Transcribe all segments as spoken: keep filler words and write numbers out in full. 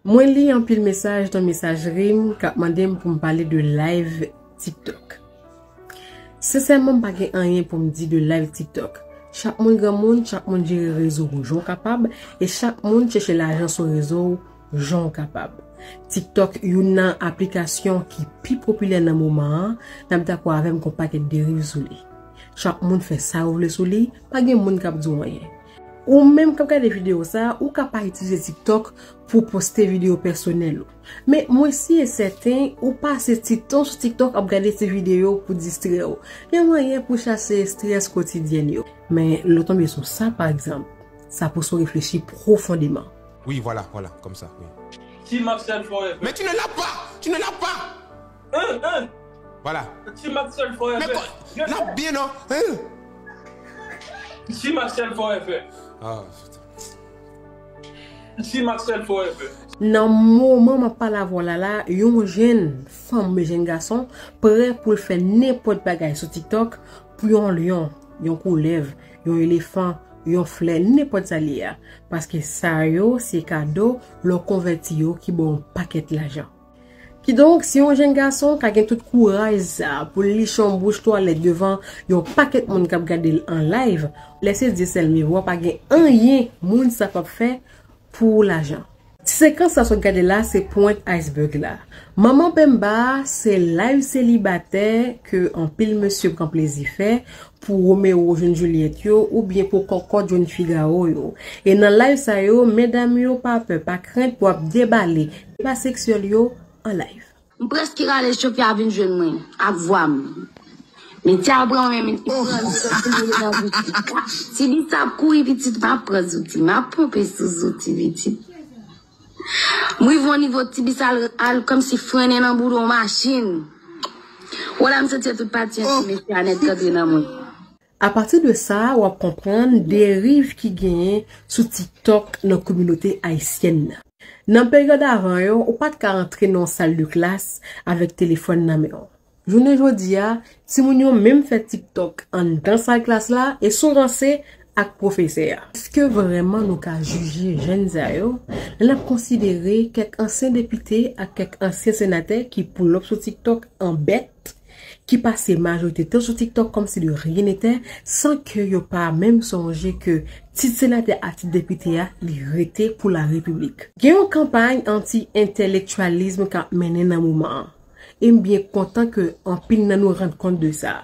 Mwen li anpil mesaj nan mesajri m k ap mande m pou m pale de live TikTok. Sensèman, m pa gen anyen pou m di de live TikTok. Chak moun granmoun, chak moun jere rezo w jan w kapab, e chak moun chèche lajan sou rezo w jan w kapab. TikTok youn nan aplikasyon ki pi popilè nan moman an, n ap dakò avè m gen yon pakèt deriv sou li. Chak moun fè sa yo vle sou li, pa gen moun k ap di w anyen. Ou menm k ap gade videyo sa a, ou ka pa itilize TikTok pou w poste videyo pèsonèl ou. Men mwen si e sèten, ou pase ti tan sou TikTok ap gade ti videyo pou distrè w. Yon mannyè pou chase estrès kotidyèn yo. Men lè w tonbe sou sa, pa egzanp, sa pouse w reflechi pwofondeman. Oui, voilà, voilà, comme ça, oui. Team Axel Forever. Mais tu ne l'as pas, tu ne l'as pas. Hein, hein. Voilà. Team Axel Mais Forever. quoi, n'a bien, non, hein? Team Axel Forever. Ah, putain. Team Axel Forever. Nan moman m ap pale avè w la la, yon jèn fanm oubyen jèn gason prè pou l fè nenpòt bagay sou TikTok pou yon lyon, yon koulèv, yon elefan, yon flè, nenpòt sa l ye a. Paske sa yo se kado lè w konvèti yo ki ba w yon pakèt lajan. Kidonk, si yon jèn gason ka gen tout kouraj sa a pou l liche yon bouch twalèt devan yon pakèt moun k ap gade l an live, lèse di sèl miwo a, pa gen anyen moun sa p ap fè pou lajan. Ti sekans sa sot gade la se pwent iceberg la. Manman Pemba se live selibatè ke anpil mesye pran plezi fè pou Romeo jwenn Juliette yo oubyen pou kòkòt jwenn Figaro yo. E nan live sa yo, medam yo pa pè, pa krent pou ap debale deba seksyèl yo an live. M prèske rale chofè a vin jwenn mwen ak vwa m. Men ti a pran mwen men li pran zouti li nan bouch li. Ti di sa ap kouri pitit m ap pran zouti, m ap ponpe sou zouti pitit. M rive yon nivo ti bis al, al kòmsi frennen nan boudon machin. Wala m santi tout pati an ti mesye a nèt k antre nan mwen. Apati de sa, w ap konprann deriv ki genyen sou TikTok nan kominote ayisyèn nan. Nan peryòd avan yo, ou pa t ka antre nan yon sal de klas avèk telefòn nan men w. Jounen jodi a, timoun yo menm fè TikTok anndan sal klas la e sou ranse ak pwofesè a. Èske vrèman nou ka jije jèn sa yo lè n ap konsidere kèk ansyen depite ak kèk ansyen senatè ki pull up sou TikTok an bèt, ki pase majorite tan sou TikTok kòmsi de rien n'était, san ke yo pa menm sonje ke tit senatè a tit depite a, li rete pou larepiblik. Gen yon kanpay anti-entèlektyalism k ap mennen nan moman an. E m byen kontan ke anpil nan nou rann kont de sa.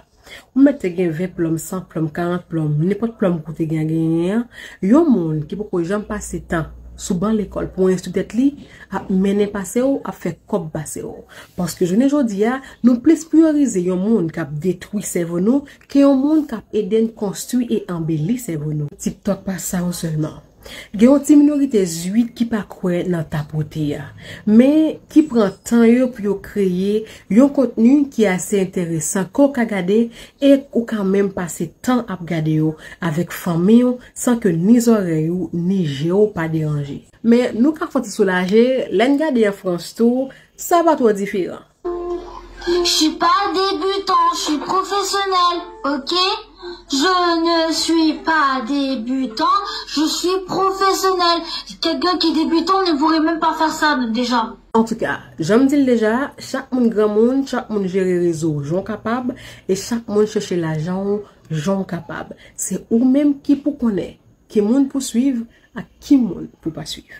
Ou mèt te gen ven plòm, san plòm, karant plòm, nenpòt plòm ke w te gen genyen an, yon moun ki poko janm pase tan sou ban lekòl pou enstwi tèt li, ap mennen pase w, ap fè kòb pase w. Paske jounen jodi a, nou plis priyorize yon moun k ap detwi sèvo nou ke yon moun k ap ede n konstwi e anbeli sèvo nou. TikTok pa sa yo sèlman. Gen yon ti minorite zwit ki pa kwè nan tapote a, men ki pran tan yo pou yo kreye yon kontni ki ase enteresan ke w ka gade e ou ka menm pase tan ap gade yo avèk fanmi w san ke ni zòrèy ou ni je w pa deranje. Men nou ka fè yon ti soulaje lè n gade an Frans tou, sa pa twò diferan. Je suis pas débutant, je suis professionnel, ok? Je ne suis pas débutant, je suis professionnel. Quelqu'un qui est débutant ne pourrait même pas faire ça déjà. Antouka, jan m di l deja, chak moun granmoun, chak moun jere rezo w jan w kapab, e chak moun chèche lajan w jan w kapab. Se ou menm ki pou konnen ki moun pou swiv ak ki moun pou pa swiv.